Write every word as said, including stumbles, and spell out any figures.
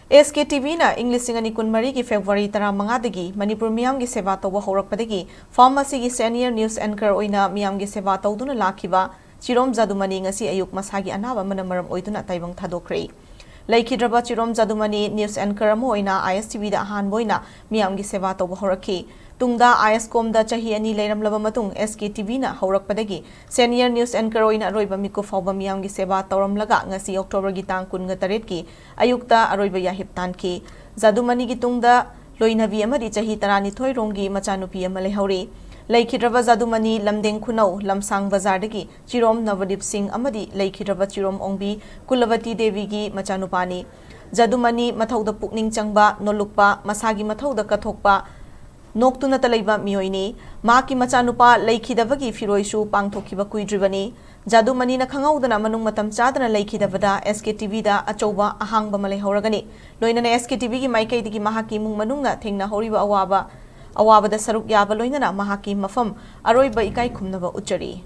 ꯑꯦꯁ ꯀꯦ T ꯚꯤꯅ ꯏꯪ ꯂꯤꯁꯤꯡ ꯑꯅꯤ ꯀꯨꯟꯃꯔꯤꯒꯤ ꯐꯦꯕ꯭ꯔꯨꯋꯥꯔꯤ ꯇꯔꯥꯃꯉꯥꯗꯒꯤ ꯃꯅꯤꯄꯨꯔ ꯃꯤꯌꯥꯝꯒꯤ ꯁꯦꯕꯥ ꯇꯧꯕ ꯍꯧꯔꯛꯄꯗꯒꯤ ꯐꯥꯔꯝ ꯑꯁꯤꯒꯤ senior news anchor ꯑꯣꯏꯅ ꯃꯤꯌꯥꯝꯒꯤ ꯁꯦꯕꯥ ꯇꯧꯗꯨꯅ ꯂꯥꯛꯈꯤꯕ ꯆꯤꯔꯣꯝ ꯖꯥꯗꯨꯃꯅꯤ ꯉꯁꯤ ꯑꯌꯨꯛ ꯃꯁꯥꯒꯤ ꯑꯅꯥꯕ ꯑꯃꯅ ꯃꯔꯝ ꯑꯣꯏꯗꯨꯅ ꯇꯥꯏꯕꯪ ꯊꯥꯗꯣꯛꯈ꯭ꯔꯦ꯫ ꯂꯩꯈꯤꯗ꯭ꯔꯕ ꯆꯤꯔꯣꯝ ꯖꯥꯗꯨꯃꯅꯤ news anchor ꯑꯃ ꯑꯣꯏꯅ ꯑꯥꯏ ꯑꯦꯁ ꯇꯤ ꯚꯤꯗ ꯑꯍꯥꯟꯕ ꯑꯣꯏꯅ ꯃꯤꯌꯥꯝꯒꯤ ꯁꯦꯕꯥ ꯇꯧꯕ ꯍꯧꯔꯛꯈꯤ꯫ ꯇꯨꯡꯗ ꯑꯥꯏ ꯑꯦꯁ ꯀꯣꯝꯗ ꯆꯍꯤ ꯑꯅꯤ ꯂꯩꯔꯝꯂꯕ ꯃꯇꯨꯡ ꯑꯦꯁ ꯀꯦ ꯇꯤ ꯚꯤꯅ ꯍꯧꯔꯛꯄꯗꯒꯤ senior news anchor ꯑꯣꯏꯅ ꯑꯔꯣꯏꯕ ꯃꯤꯀꯨꯞ ꯐꯥꯎꯕ ꯃꯤꯌꯥꯝꯒꯤ ꯁꯦꯕꯥ ꯇꯧꯔꯝꯂꯒ ꯉꯁꯤ ꯑꯣꯛꯇꯣꯕꯔꯒꯤ ꯇꯥꯡ ꯀꯨꯟꯒ ꯇꯔꯦꯠꯀꯤ ꯑꯌꯨꯛꯇ ꯑꯔꯣꯏꯕ ꯌꯥꯍꯤꯞ ꯇꯥꯟꯈꯤ꯫ ꯖꯥꯗꯨꯃꯅꯤꯒꯤ ꯇꯨꯡꯗ ꯂꯣꯏꯅꯕꯤ ꯑꯃꯗꯤ ꯆꯍꯤ ꯇꯔꯥꯅꯤꯊꯣꯏ ꯔꯣꯝꯒꯤ ꯃꯆꯥꯅꯨꯄꯤ ꯑꯃ ꯂꯩꯍꯧꯔꯤ꯫ ꯂꯩꯈꯤꯗ꯭ꯔꯕ ꯖꯥꯗꯨꯃꯅꯤ ꯂꯝꯗꯦꯡ ꯈꯨꯅꯧ ꯂꯝꯁꯥꯡ ꯕꯖꯥꯔꯗꯒꯤ ꯆꯤꯔꯣꯝ ꯅꯕꯗꯤꯞ ꯁꯤꯡ ꯑꯃꯗꯤ ꯂꯩꯈꯤꯗ꯭ꯔꯕ ꯆꯤꯔꯣꯝ ꯑꯣꯡꯕꯤ ꯀꯨꯂꯕꯇꯤ ꯗꯦꯕꯤꯒꯤ ꯃꯆꯥꯅꯨꯄꯥꯅꯤ꯫ ꯖꯥꯗꯨꯃꯅꯤ ꯃꯊꯧꯗ ꯄꯨꯛꯅꯤꯡ ꯆꯪꯕ, ꯅꯣꯜꯂꯨꯛꯄ, ꯃꯁꯥꯒꯤ ꯃꯊꯧꯗ ꯀꯠꯊꯣꯛꯄ, ꯅꯣꯛꯇꯨꯅꯇ ꯂꯩꯕ ꯃꯤꯑꯣꯏꯅꯤ꯫ ꯃꯍꯥꯛꯀꯤ ꯃꯆꯥꯅꯨꯄꯥ ꯂꯩꯈꯤꯗꯕꯒꯤ ꯐꯤꯔꯣꯏꯁꯨ ꯄꯥꯡꯊꯣꯛꯈꯤꯕ ꯀꯨꯏꯗ꯭ꯔꯤꯕꯅꯤ꯫ ꯖꯥꯗꯨꯃꯅꯤꯅ ꯈꯪꯍꯧꯗꯅ ꯃꯅꯨꯡ ꯃꯇꯝ ꯆꯥꯗꯅ ꯂꯩꯈꯤꯗꯕꯗ ꯑꯦꯁ ꯀꯦ ꯇꯤ ꯚꯤꯗ ꯑꯆꯧꯕ ꯑꯍꯥꯡꯕ ꯑꯃ ꯂꯩꯍꯧꯔꯒꯅꯤ꯫ ꯂꯣꯏꯅꯅ ꯑꯦꯁ ꯀꯦ ꯇꯤ ꯚꯤꯒꯤ ꯃꯥꯏꯀꯩꯗꯒꯤ ꯃꯍꯥꯛꯀꯤ ꯏꯃꯨꯡ ꯃꯅꯨꯡꯅ ꯊꯦꯡꯅꯍꯧꯔꯤꯕ ꯑꯋꯥꯕ, ꯑꯋꯥꯕꯗ ꯁꯔꯨꯛ ꯌꯥꯕ ꯂꯣꯏꯅꯅ ꯃꯍꯥꯛꯀꯤ ꯃꯐꯝ ꯑꯔꯣꯏꯕ ꯏꯀꯥꯏ ꯈꯨꯝꯅꯕ ꯎꯠꯆꯔꯤ꯫